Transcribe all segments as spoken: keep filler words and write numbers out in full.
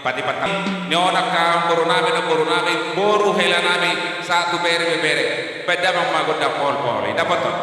Pati pati. Ni on angka boru nami, na boru nami, boru hela nami, sahat tu bere bebere. Baen damang ma gondang pahol pahol i. Dapothon.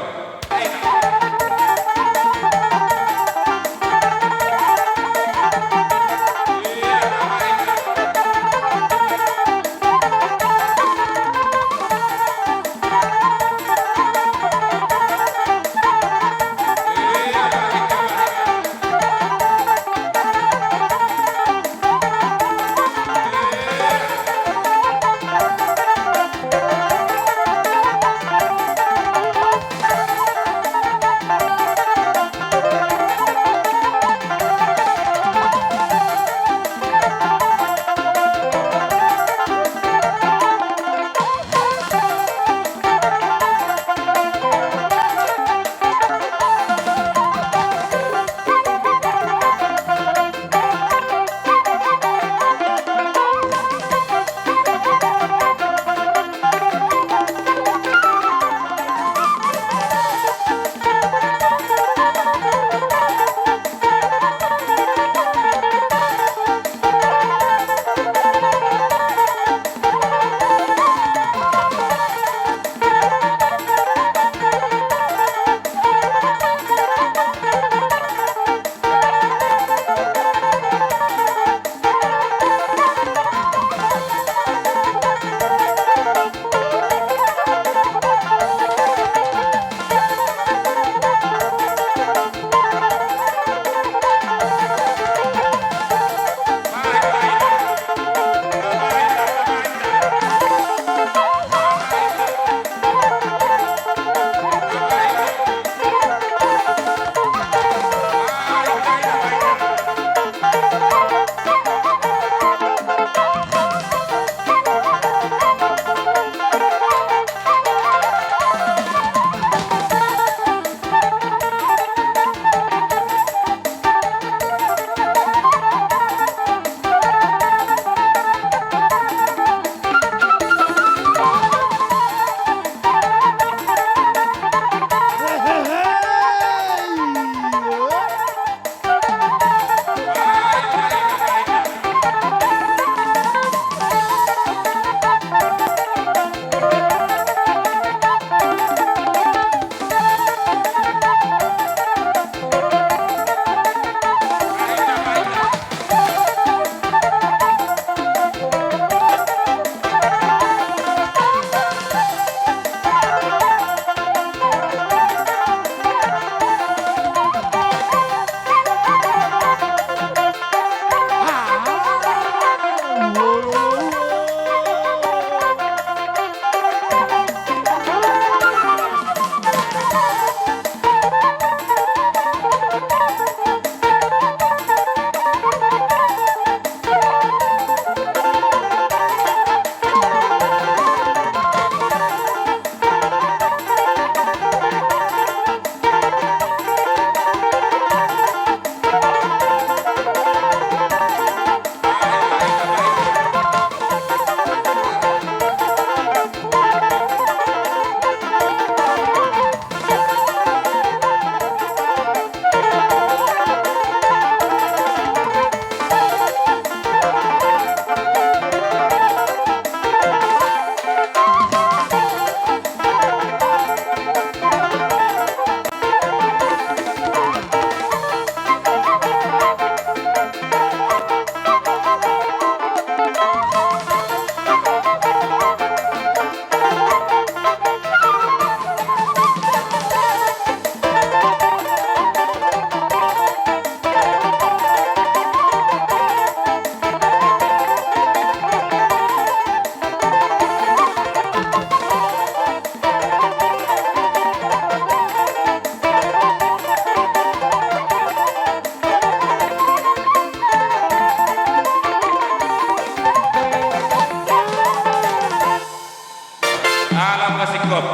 Alap ma singkop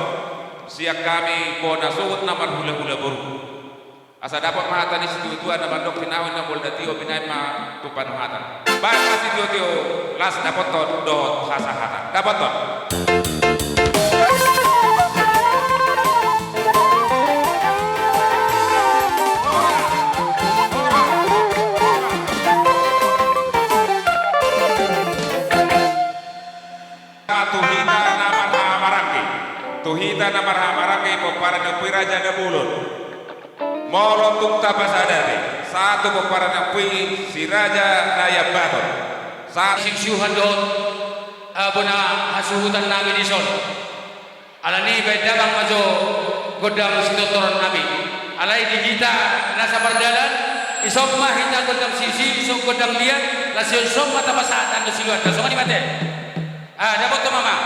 sian hami bona sogot na marhulahula boru. Asa dapot ma hata ni situatua na mandok: Pinahan na molo da tio, pinahan ma tu panuhatan. Baen ma sitiotio las dapothon dohot hasahatan. Dapothon. Hita na marhahamaranggi pomparan ni Ompu i Raja Nabolon. Molo tung tapasahat ate, sahat tu pomparan ni Ompu i si Raja Naiambaton. Sahat siusiuhan dohot, eh, bona hasuhutan nami dison. Alani i baen damang ma jo gondang sitortoron nami. Alai di hita na sapardalan, dison ma hita gondang siusiu, dison gondang liat, laos sian dison ma tapasahat annon siluanna. Songon i ma ate. Ah, dapothon ma ma.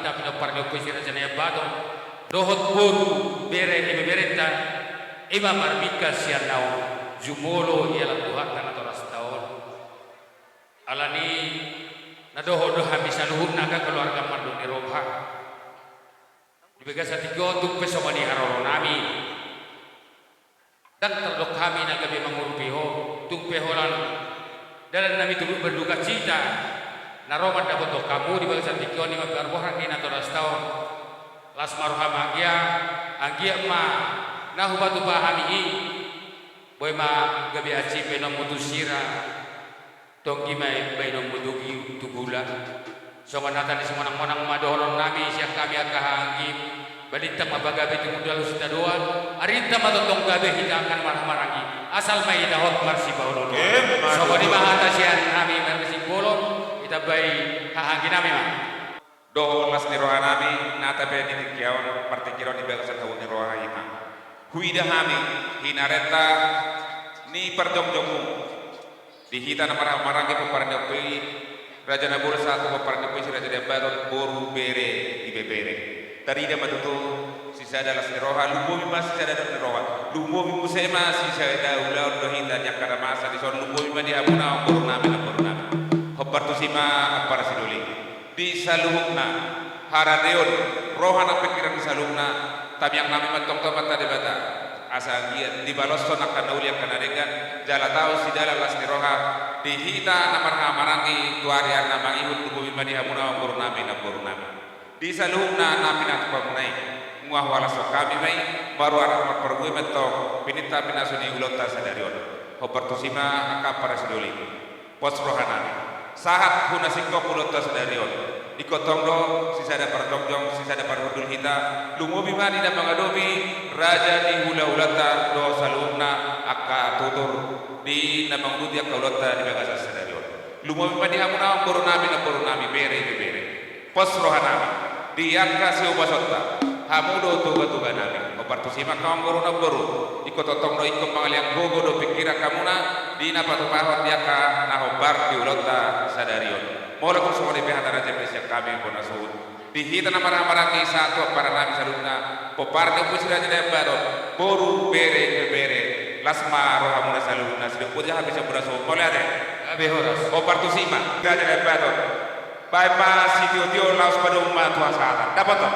Tapi na pinompar ni ompu i si Raja Nai Ambaton dohot boru, bere, ibeberenta, i ma marbingkas sian naung jumolo i anak Tuhanta natorasta on. Alani na dohot do hami saluhutna angka keluarga mandok ni roha. Di bagasan tingki on tung pe songon i haroronami. Ndang tardok hami na gabe mangurupi ho, tung pe holan dalannami tu berduka cita na ro mandapothon hamu di bagasan tingki on, i ma parboru ni natorasta on. Las ma roham anggia, anggiat ma na hupatupa hami i, boi ma gabe ansi baenonmu tu sira. Tonggi ma i baenonmu tu gi-, tu gula. Songon hata ni simonang-monang ma dohononnami sian hami angka hahaanggim. Balintang ma pagabe tumundalhon sitadoan, arinta ma tongtong gabe hita angka na marhahamaranggi. Asal ma hita hot marsipaolooloan. Emma tutu. Songon i ma hata sian hami marsipaoloan, ditambai hahaangginami ma. Dohot las ni rohanami, na tape di tingki on, partingkian on di bagasan habot ni roha i ma. Huida hami hinareta ni parjongjongmu di hita na marhahamaranggi, pomparan ni ompu i Raja Nabolsa, tu pomparan ni ompu i si Raja Nai Ambaton, boru, bere, ibebere. Tarida ma tutu sisada las ni roha, lumobi ma sisada dos ni roha, lumobi muse ma sisada ulaon do hita di angka na masa dison, lumobi ma di hamuna amangborunami, namborunami. Hombar tusi ma ampara sidoli. Di saluhutna haradeon roha nang pingkiran ni saluhutna, tamiangnami ma tongtong Amanta Debata, asa anggiat dibaloshon angka na uli angka na denggan, jala taon sidalan las ni roha di hita na marhahamaranggi tu ari-ari na mangihut, lumobi ma di hamuna amangborunami, namborunami. Di saluhutna na pinatupamuna i, nunga huhalashon hami ma i, marroha na marparbue ma tong pininta pinasu ni ulaonta sadari on. Hombar tusi ma angka ampara sidoli. Pos rohanami. Sahat tu na singkop ulaonta sadari on. Ingkon tong do sisada parjongjong, sisada parhundul hita. Lumobi ma di na mangadopi raja ni hulahulanta dohot saluhutna angka tutur di na manguduti angka ulaonta di bagasan sadari on. Lumobi ma di hamuna amangborunami, namborunami, bere, ibebere. Pos rohanami di angka siubasonta, hamu do tugatuganami. Hombar tusi ma angka amangboru, namboru. Ingkon tongtong do ingkon mangalean gogo dohot pingkiran hamuna di na patupahon di angka na hombar di ulaonta sadari on. Molo tung songon i pe hata na jempek sian hami bona suhut, di hita na marhahamaranggi sahat tu amparanami saluhutna, pomparan ni ompu i si Raja Nai Ambaton, boru, bere, ibebere, las ma rohamuna saluhutna. Sidok puji hami sian bona suhut. Mauliate. Gabe horas. Hombar tusi ma Raja Nai Ambaton. Baen ma sitiotio, laos padomu ma tu hasahatan. Dapothon.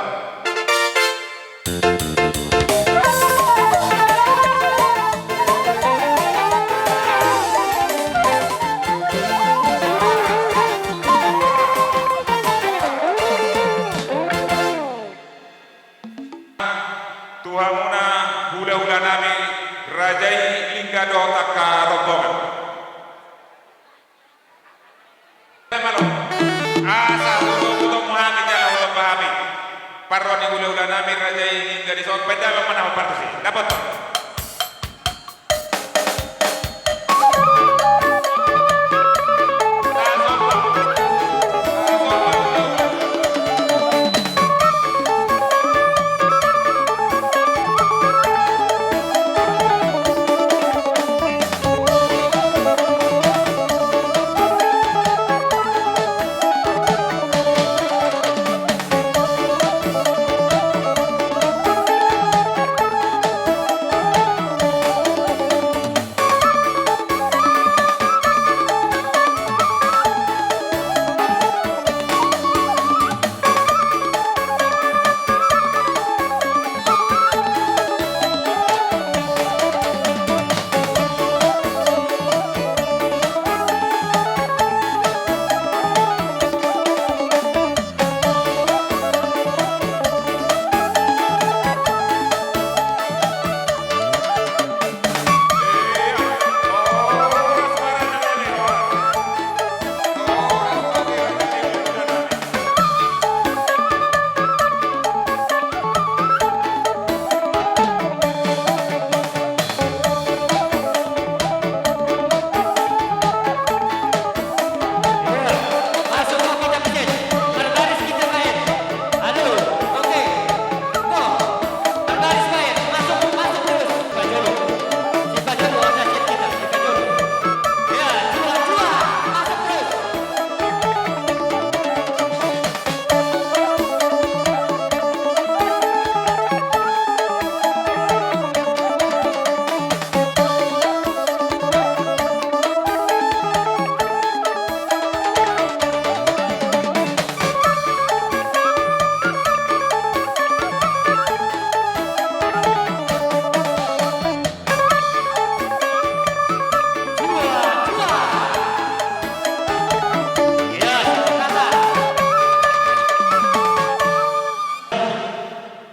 Tu hamuna hulahulanami, raja i, lingga dohot angka rombongan. Asa hutomu hami jala hutompa hami. Parro ni hulahulanami, raja i, lingga dison, baen damang ma na hombar tusi. Dapothon.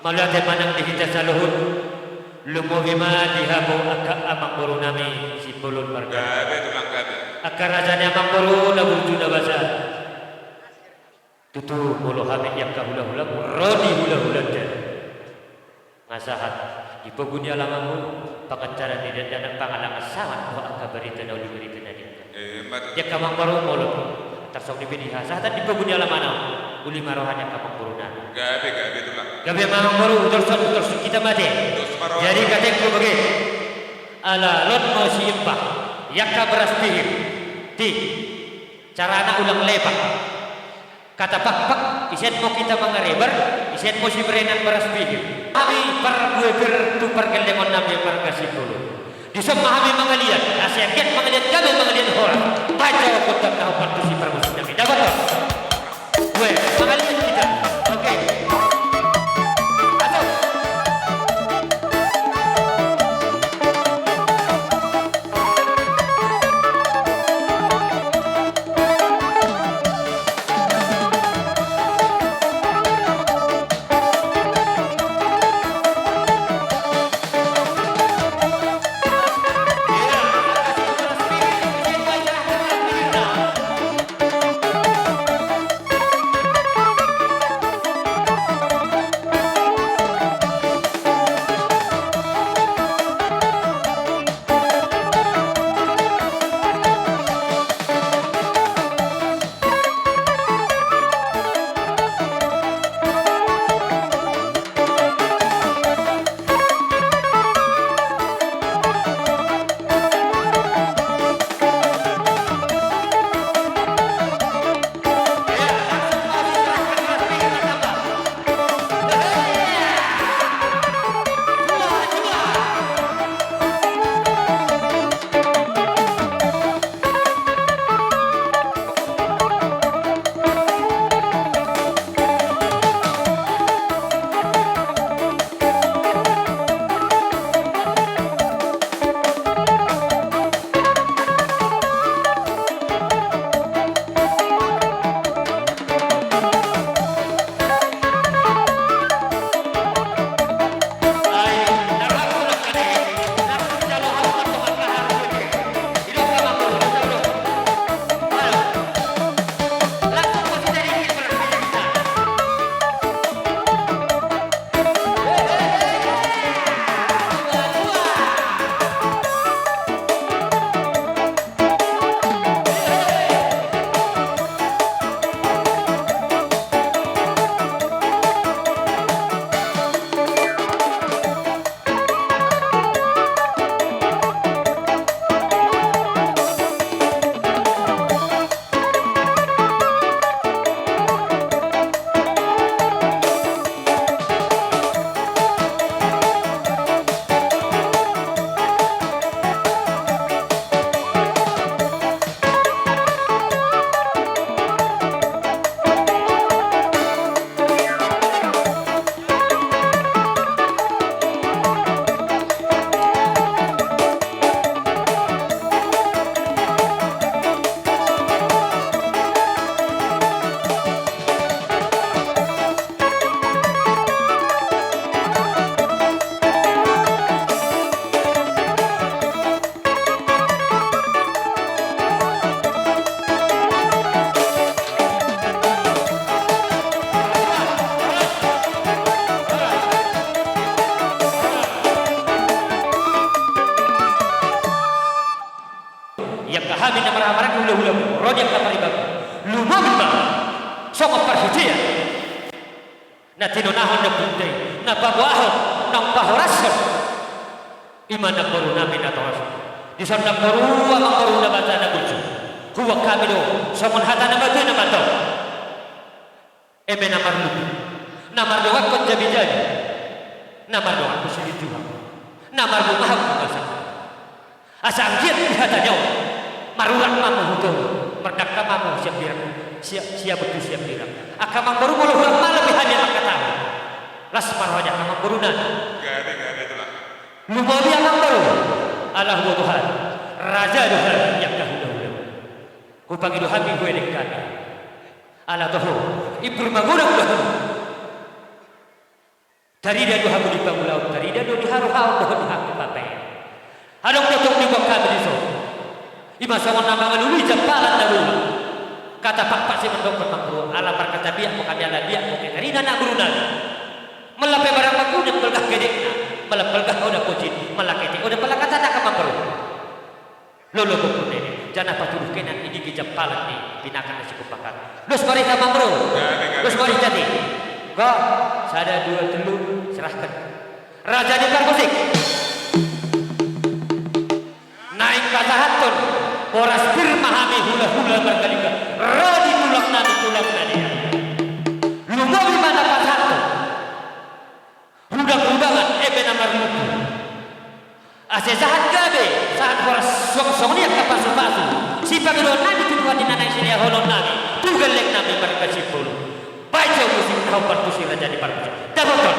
Mauliate ma nang di hita saluhut. Lumobi ma di hamu angka amangboru nami Simbolon marga. Gabe, Tulang, gabe. Angka raja ni amangboru na burju na basa. Tutu molo hami angka hulahula, ro di hulahulanta, nga sahat di pogu ni alamanmu, pangantaran ni dakdanak, pangalangan sahat dohot angka barita na uli, barita na denggan. Ima tutu. Di angka amangboru molo tarsongon i pe di hasahatan di pogu ni alamanna, uli ma roha ni angka amangboru nami. Gabe, gabe, Tulang. Gabe ma amangboru, hutorus, hutorus hita ma ate. Hutorus ma roha. Jadi, katengku bage, ala lot ma si Impa, i angka beras pihir, ti, carana ulang lepak. Kata pakpak, ise ma hita mangarebar, ise ma si berenan beras pihir. Hami parbue pir tu pargellengon nami marga Simbolon. Dison ma hami mangaliat, asa anggiat mangaliat gabe, mangaliat horas. Baca gondang na hombar tu si parmusik nami. Dapot do? Bue, mangaliat hita. Oke. Masuk. Ia angka hami na marhaha maranggi hulahula, ro di angka pariban, lumobi ma songon parhitean na tinonahon ni ompunta i, na paboahon, na pahorashon. Ima na boru nami na toras. Dison na boru, amangboru na basa na burju. Huboan hami do songon hata na matua na mandok: Eme na marlutu, na mardongankon jabijabi, na mardongankon silinjuang, na marbungahon bunga sangkar. Asa anggiat di hata ni on, marurat ma hamu tu toru, mardangka ma hamu sian birak, sia, siabut tu sian birak. Angka amangboru, molo hurang malam i hami manghatahon, las ma roha ni angka amangboru nami. Gabe, gabe, Tulang. Lumobi amangboru, ala huboto hami, raja do hami di angka hulahula. Hupangido hami, huelek hami. Ala toho, imbur magodang do hami. Tarida do hamu di pangulaon, tarida do di harohaon dohot di hahipatean. Adong do tong di bagasan hami dison, i ma songon na mangalului jampalan na bola. Kata pakpak si mandokkon, Amangboru, ala markata biak ma hami, ala biak ma hami, tarida anak boru nami. Molo pe barang magunan, balga hedekna, molo balga hoda pojin, molo ketek hoda, molo kata na ka, Amangboru. Lolo gokhon nai, jala patuduhon na i di jampalan ni pinahan na sipupakar. Los ma roha, Amangboru. Gabe, gabe. Los ma roha, jadi. Ga, sada, dua, tolu, serahkan. Raja ni parmusik. Naeng pasahathon boras pir ma hami, hulahula margaliga, ro di tulang nami, tulang na dear. Lumobi ma na pasahathon. Hudang-hudangan eme na marlutu. Asa sahat gabe, sahat horas, suang songon i angka pasupasu sipangidoan nami tu Tuhan, di na naeng silehononnami tu gelleng nami marga Simbolon. Baen jo musik na hombar tu si raja ni parmusik. Dapothon.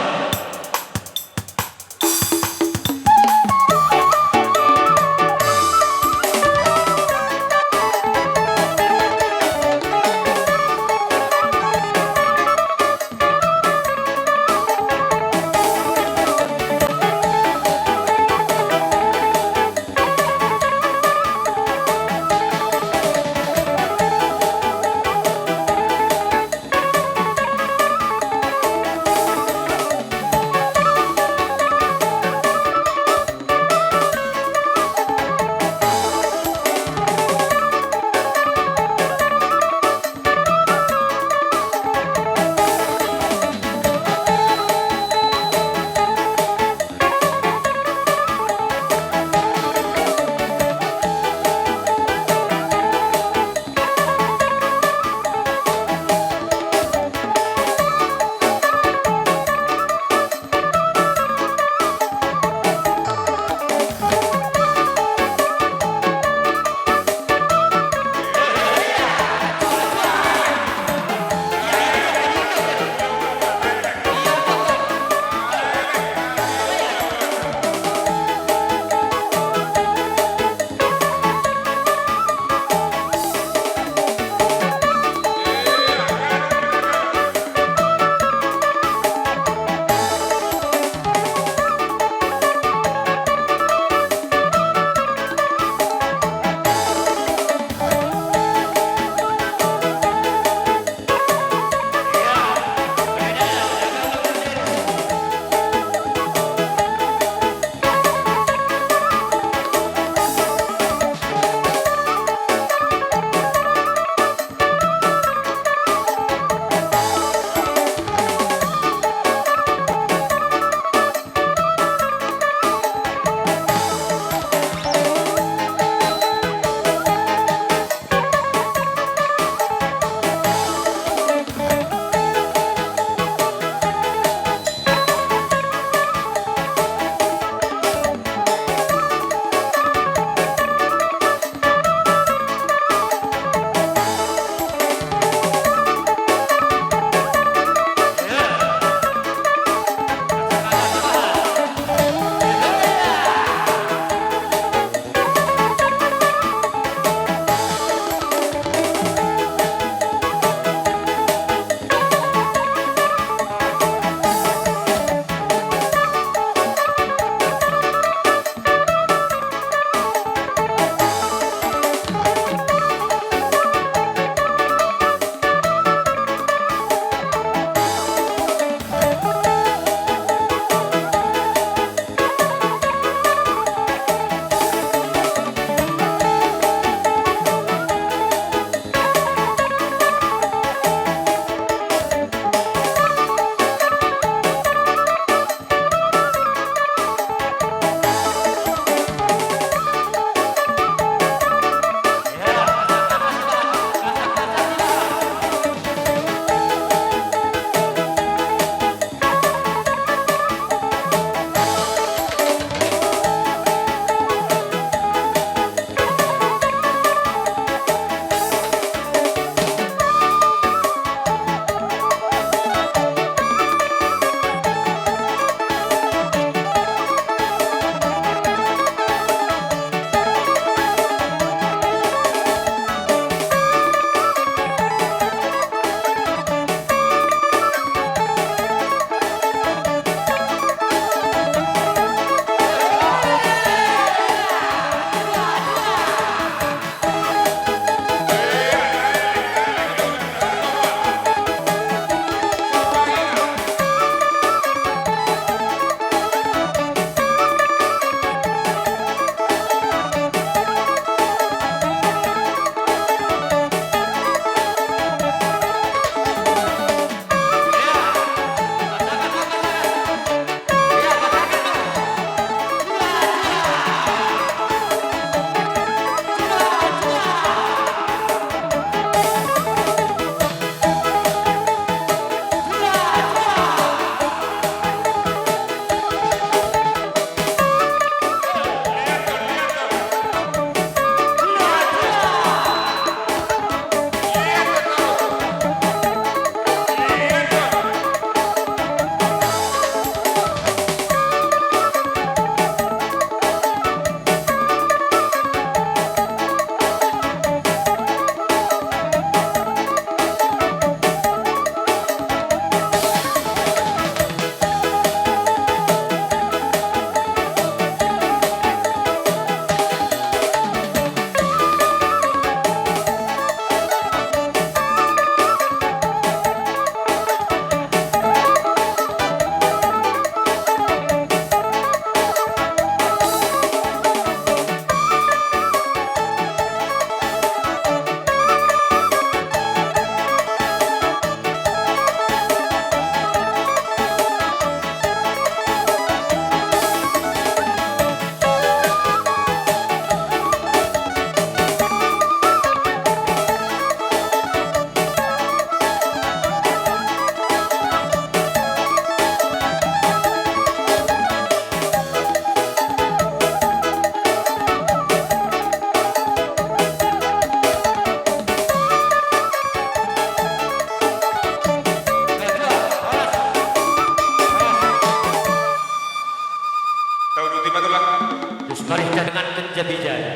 Marhite dengan jabi-jabi.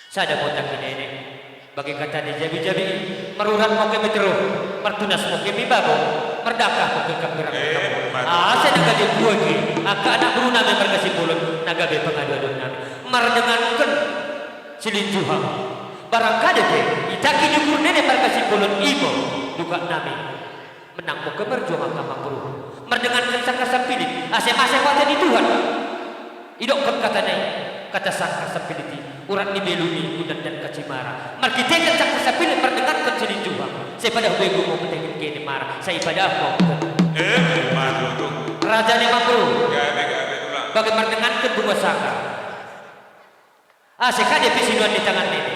Sada ma hata ni nene. Bagi hata ni jabi-jabi, marurat ma hami tu roha, martunas ma hami babo, mardangka ma hami hambirang. Eh, mantap. Asa na gabe buat i, angka anak boru nami marga Simbolon, na gabe pangadoan nami. Mardenganhon silinjuang. Barangkali pe, i tangki ni ukur nene marga Simbolon i ma, duka nami. Menang ma hami marjuang angka amang boru. Mardenganhon sangkar sampilit, asa masa kuasa ni Tuhan. Idokkon hata na i, hata sangkar sampilit i, urat ni belu ni undandan kacimara. Marhitehon sangkar sampilit mardenganhon silinjuang. Sai pada hubegu ma hata ni kene mara, sai pada ma hata. Eh, mantap tutu. Raja ni amang boru. Gabe, gabe, tulang. Bagi mardenganhon bunga sangkar. Asa gabe pe sinuan ni tangan nene.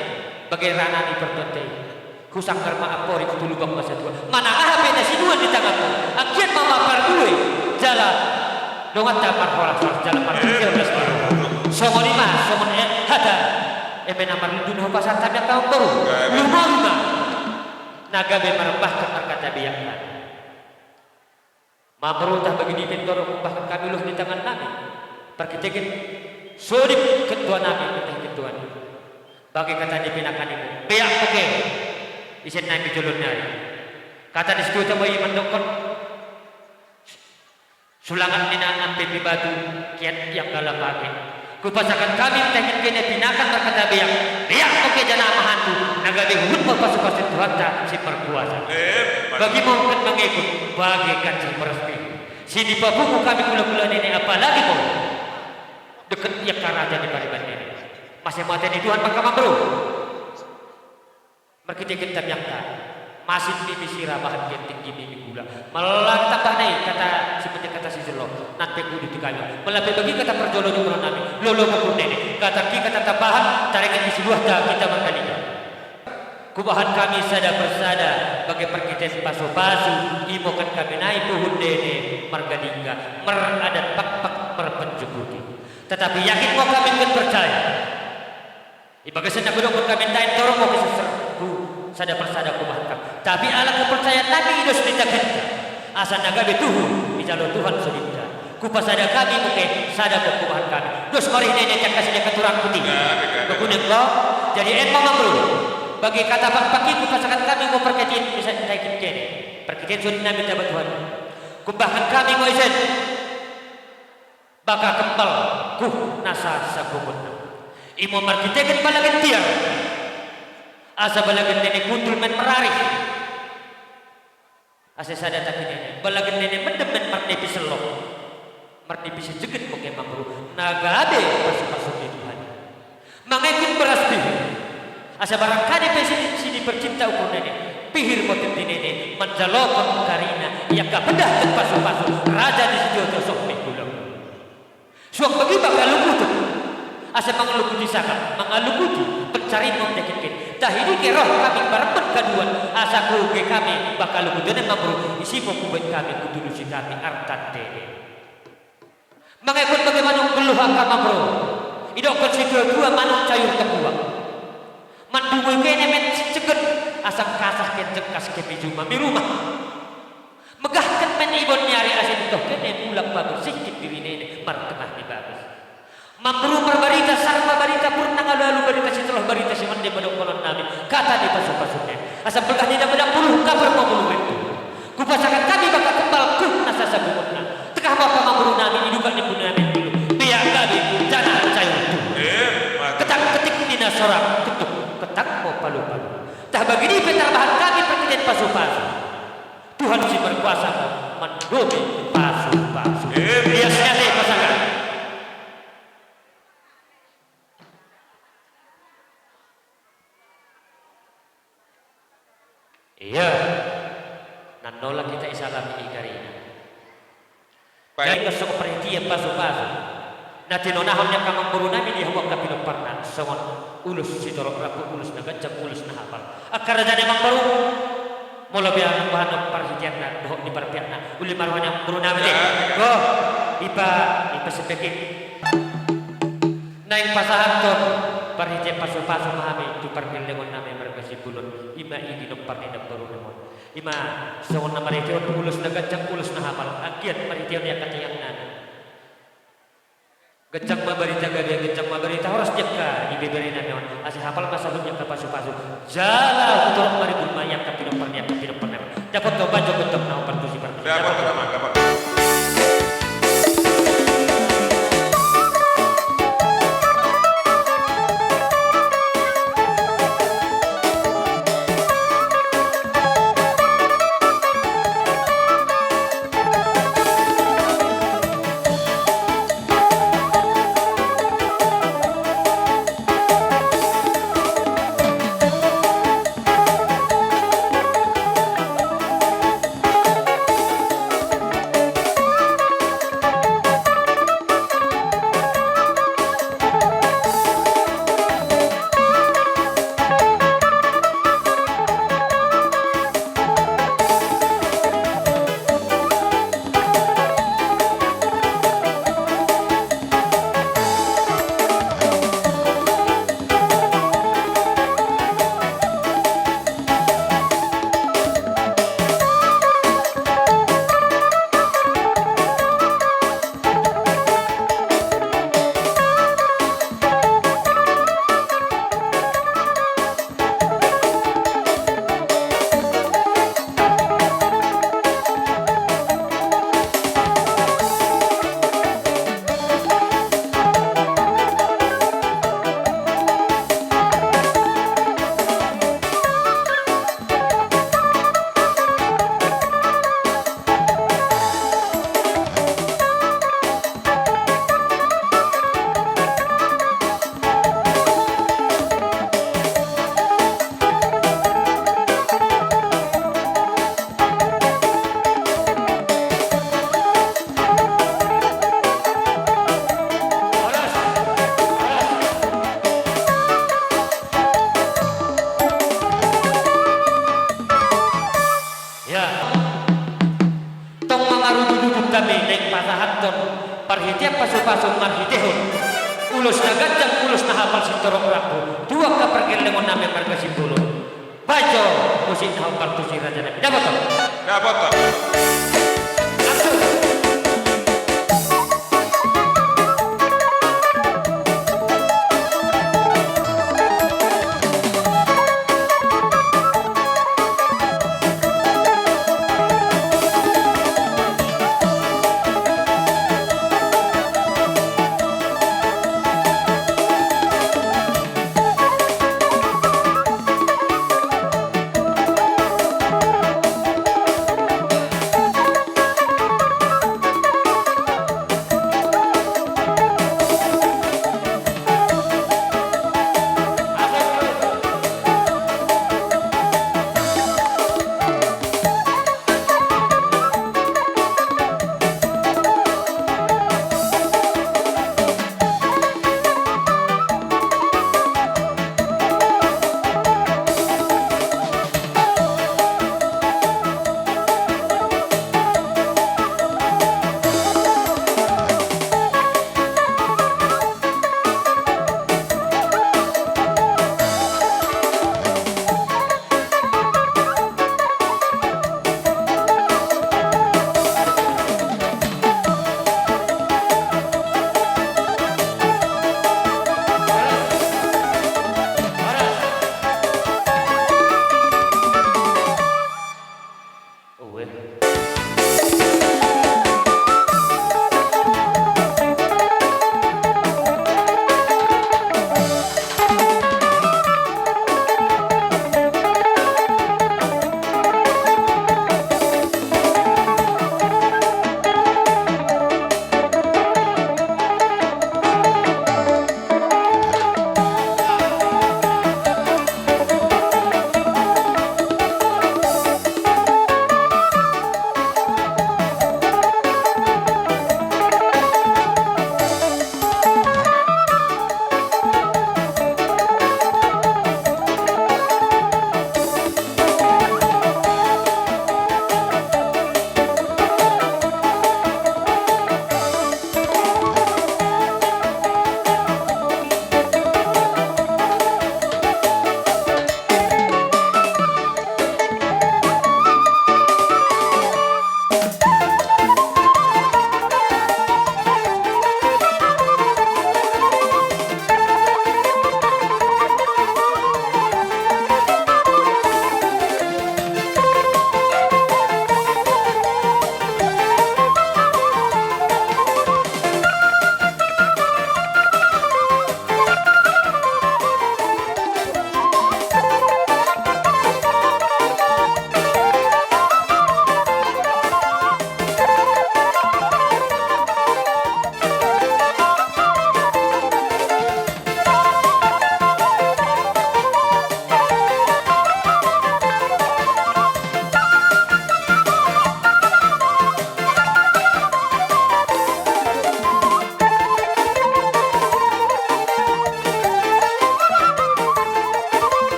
Bagi rana ni partonte i. Husanggar ma amporik tu lubang ma satua. Manang aha pe na sinuan ni tanganmu. Anggiat ma marparbue. Jala. Donganta marhoras jala marparbue. Songon i ma, songon i hata. Eme na marlundu na hupasahat hami angka amang boru. Lumobi ma. Na gabe marembahkan marhata beak. Amang boru, tah bagi di pintor, bahkan hami ulos ni tangan nami. Parhitehon sodip ketua nami, ketua nami. Bagi hata ni pinakan i ma. Beak oke. Isen nami jolo nari. Hata ni situtu ma i mandokkon. Sulangan ni na ampe pe batu, kiat yang galap ake. Hupasahat hami tangki kene pinakan marhata beak. Beak oke jana mahantu, na gabe huhut ma pasu-pasu Tuhanta si markuasa. Eh, bagi ma hami mangekut, bagi kan si beras pi. Si dipapungu hami gula-gula nene apalagi ma. Deket ia karaja ni pariban nene. Masa ma hata ni Tuhan mangkamambro. Marhitehon tamiangka, masin mimi sira bahen genting di mimi gula. Mala tambah na i hata si penting hata si jolo, nang pe kudu tu kami. Mala pe bagi hata parjolo ni mura nami, lolo ma ukur nene. Hata ki hata tambahan, taringot di siluahta hita marhaliga. Hubahen hami sada persada, bagi parhitehon pasu-pasu, imo kan hami nai puhun nene, marga Lingga, maradat pakpak marpanjukuti. Tetapi yakin ma hami kan percaya. Di bagasan na hudok hami taen torop ma keseser, hu, sada persada hubahen hami. Tapi ala kepercayaan nami i dos ni tanganna. Asa na gabe tuhu, dijalo Tuhan sodipna. Hupasada hami muse, sada ma hubahen hami. Dos ma ari nai na tangkas dia katurang putih. Gabe, gabe. Bekuneng ko, jadi en ma amang boru. Bagi hata pakpak i hupasahat hami ma parhitehon bisa tangki kene. Parhitehon sodip nami taba Tuhan. Hubahen hami ma isen. Baka kembal, kuh, nasa sabungutna. Imo marhitehon balagen tiar. Asa balagen nene gundul men marari. Asa sada tangki nene. Balagen nene mendem men marnepi selok. Marnepi sejeget muse amang boru. Na gabe pasu-pasu ni Tuhan. Mangekut beras pihir. Asa barangkali pe sini, sini percinta ukur nene. Pihir ma tondi nene, manjalokan karina, ia ka pendah tu pasu-pasu, raja di sitio-tio sok menggulang. Suang bagi baka lukutu. Asa mangalukuti saka, mangalukuti, pencari mom dekin kin. Tahidi ke roh kami baremben kaduan, asa kuge kami, baka lukutu ne mamru, isi mo kubet kami, kutulusi kami, artante. Mangekut bage manuk gulluh angka mamro. Idokkon situa-tua manuk cayur tebuang. Mandungoi kene men sicegen, asa kasah ke jengkas ke mijuma miruma. Megahken men ibon ni ari asa ditoh kene mulak pabersihken diri nene martengah ni bagas. Mamru marbarita sarma barita purnang alu-alu barita sitoloh barita simande madokkonon nami. Kata ni pasu-pasu nene. Asa pelgah ni dapedang puluh kapar mamulu wentu. Hupasahat hami baka kembal kuh nasa sabungutna. Tengah ma pamanguru nami, iduka ni punu nami dulu. Biak gabe, jana cayo tu. Eh, mantap. Ketak ketik ni na sorang, ketuk, ketak mo palu-palu. Tah bagi ni pe tarbahan hami perkiten pasu-pasu. Tuhan si berkuasa mo mandomi pasu-pasu. Eh. Biasnya deh pasangan. Ia, nannola kita isalami i karina. Baik. Jadi ngesok perhatian pasu-pasu. Na tinonahon ni angka mamboru nami di hamu angka pinomparna. Songon ulos sitorop rambu, ulos na ganjang, ulos na hapal. Angka raja ni mamboru. Molo biar bahan parhatianna, dohot di parpiakna. Uli marhua ni mamboru nami. Ya, ya. Go, ipa, ipa sepeki. Naeng pasahathon parhite pasu-pasu ma hami tu pargellengon nami marga Simbolon, ima i di nompar ni namboru nami on. Ima songon na marhitehon ulos na ganjang ulos na hapal, anggiat marhitehon ia kateang nami. Ganjang ma barita gabe, ganjang ma barita horas di angka ibebere nami on. Asa hapal ma saluhut ni angka pasupasu. Jala hutorop ma ribur ma i angka pinompar ni angka pinompar nami. Dapot do bajo gondang na hombar tusi partusi. Dapot do. Dapot do. Ya. Tong mangarujujujung hami naeng pasahathon parhitean pasupasu marhitehon ulos na ganjang, ulos na hapal sitorop rambu tu angka pargellengon nami marga Simbolon. Bajo musik na hombar tusi raja nami. Dapot do? Dapot do. Langsung.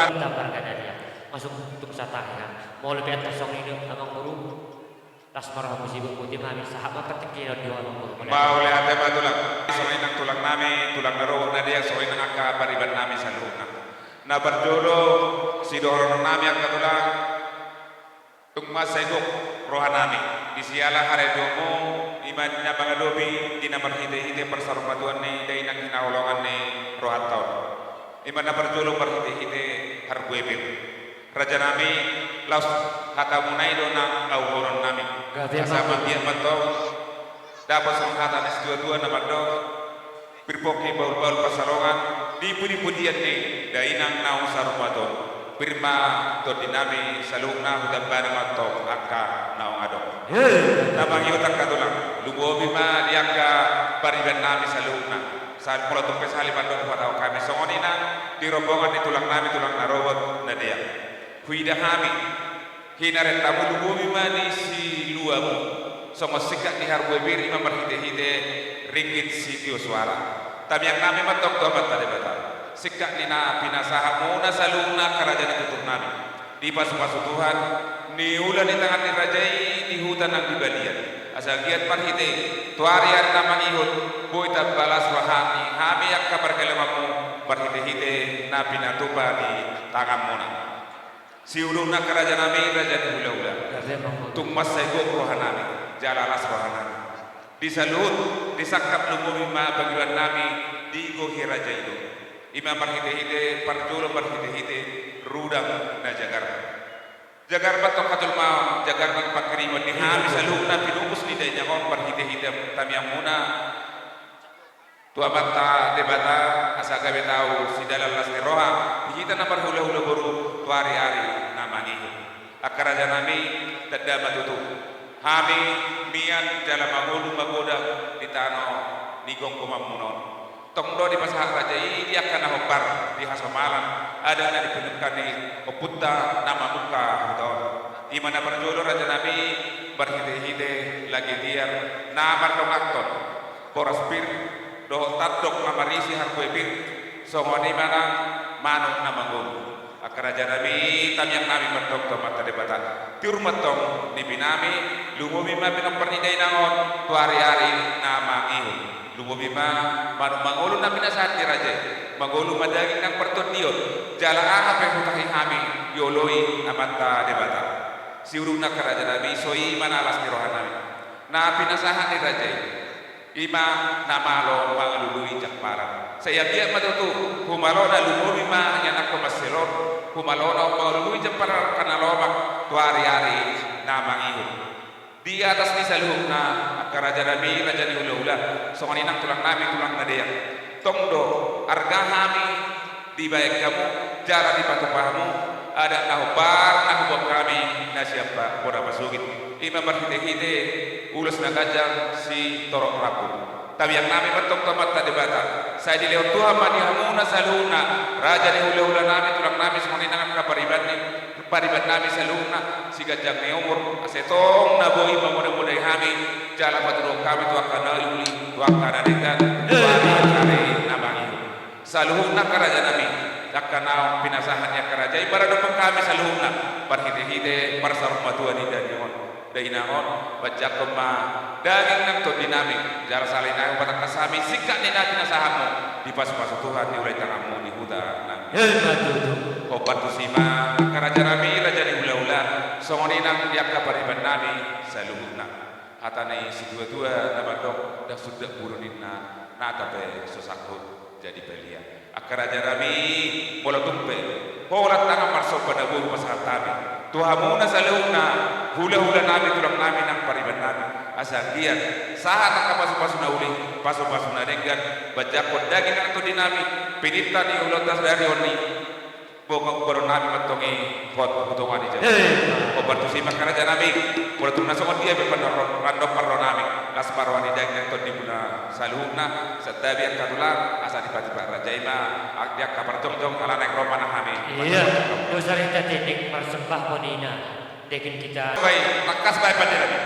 Mantap, marga Nadia. Masuk tung satahi, ha. Molo pe antong songon i do, amang boru. Las ma rohamu, sibuk, botima hami, sahat ma partingkian on di ho, amang boru. Mauliate ma, tulang. Songon i nang tulang nami, tulang na ro Nadia, songon i nang angka pariban nami saluhutna. Na parjolo, sidohonon nami, angka tulang. Tung mansai gok roha nami, di siala harajaonmu, i ma na mangadopi di na marhite-hite parsaurmatuaon ni dainang hinaholongan ni rohanta on. I ma na parjolo marhite-hite Harbue Pir. Raja nami, laos hatamuna i do na auhonon nami. Gabe. Asa ma, manggiat ma antong, dapot songon hata ni situa-tua na mandok, pir pongki bahul-bahul pansalongan, di pudi-pudian ni dainang naung saurmatuaon. Pir ma tondi nami saluhutna, hutamba ma antong angka naung adong. Hei. Na mangihut, angka tulang, lumobi ma di angka pariban nami saluhutna. Sa-, molo tung pe sahali mandok, huhatahon hami songon i nang di rombongan ni tulang nami, tulang na ro Nadia. Huida hami, hinarentamu, lumobi ma di siluamu, songon singkat ni Harbue Pir, i ma marhite-hite ringgit sitio suara. Tamiang nami ma antong tu Amanta Debata, singkat ni na pinasahatmuna saluhutna, angka raja ni tutur nami, dipasu-pasu Tuhan niula ni tangan ni raja i di huta nang di balian, asa giat marhite i, tu ari-ari na mangihut, boi tamba las roha ni hami angka pargellengonmu, marhite-hite na pinatupa ni tanganmuna. Siuluna, angka raja nami, raja ni hula-hula. Gabe, amang boru. Tung mansai gok roha nami, jala las roha nami. Di saluhut, di sangkap, lumobi ma pangidoan nami di gohi raja i do. I ma marhite-hite, parjolo marhite-hite rudang na jagar. Jagar ma antong hajolmaon, jagar ni pangkirimon di hami saluhutna, pinungkus ni dainang on, marhite-hite tamiangmuna tu Amanta Debata, asa gabe tau sidalan las ni roha di hita na marhula-hula boru tu ari-ari na mangihut. Angka raja nami, tanda ma tutu hami mian jala mangolu magodang di tano ni gomgomanmuna on. Tong do dipasahat raja i di angka na hombar di hasomalan, adat na dipinungka ni ompunta na mamungka huta on. I ma na parjolo, raja nami, marhite-hite lagi tiar na mardonganhon boras pir dohot tandok na marisi harbue pir, songon i ma nang manuk na mangolu. Angka raja nami, tamiang nami ma antong tu Amanta Debata. Tiur ma antong nipi nami, lumobi ma pinompar ni dainang on tu ari-ari na mangihut. Lumobi ma manuk mangolu na pinasahat ni raja i, mangolu ma daging nang partondion, jala aha pe hutahi hami dioloi Amanta Debata. Siuluna, angka raja nami, songon i ma na las ni roha nami na pinasahat ni raja i. I ma na malo mangalului jamparan. Sai anggiat ma tutu, humalo na lumobi ma ianakhon manselo, humalo na mangalului jamparan angka na lomak tu ari-ari na mangihut. Di atas ni saluhutna, angka raja nami, raja ni hula-hula, songon i nang tulang nami, tulang na deak. Tong do arga hami dibaen hamu, jala dipatupa hamu adat na hombar na huboan hami na sian bona pasogit. I ma marhite-hite ulos na ganjang sitorop rambu. Tamiang nami ma antong tu Amanta Debata, sai dilehon Tuhan ma di hamuna saluhutna, raja ni hula-hula nami, tulang nami, songon i nang angka pariban ni, pariban nami saluhutna, siganjang ni umur, asa tong na boi mamoda-modai hami, jala patuduhon hami tu angka na uli, tu angka na denggan, tu ari-ari na mangihut. Saluhutna, angka raja nami, angka naung pinasahat ni angka raja i maradophon hami saluhutna, marhite-hite parsaurmatuaon ni dainang on, dainang on, baen jangkon ma daging nang tondi nami, jala sahali nai hupatangkas hami singkat ni na pinasahatmu, dipasu-pasu Tuhan niula ni tanganmu di huta nami. Emma tutu. Hombar tusi ma, angka raja nami, raja ni hula-hula, songon i nang di angka pariban nami saluhutna. Hata ni situa-tua na mandok, ndang sundat buru ninna, nata pe so sangkut jadi balian. Angka raja nami, molo tung pe holan tangan marsomba na boi hupasahat hami tu hamuna saluhutna, hula-hula nami, tulang nami nang pariban nami, asa anggiat sahat angka pasu-pasu na uli, pasu-pasu na denggan, baen jangkon daging nang tondi nami, pinangidoan ni ulaonta sadari on i. Boha, boha nami ma antong i, hot hutongani jabu. Hei. Hombar tusi ma, angka raja nami, molo tung na songon dia pe pandohan, pandohan parro nami, las ma roha ni daging nang tondimuna saluhutna, santabi angka tulang, asa dipatipak raja i ma, a-, di angka parjongjong, ala naeng ro ma nang hami. Iya, dosa rita tinding parsembah ponina, daging kita. Baik, tangkas bae pande nami.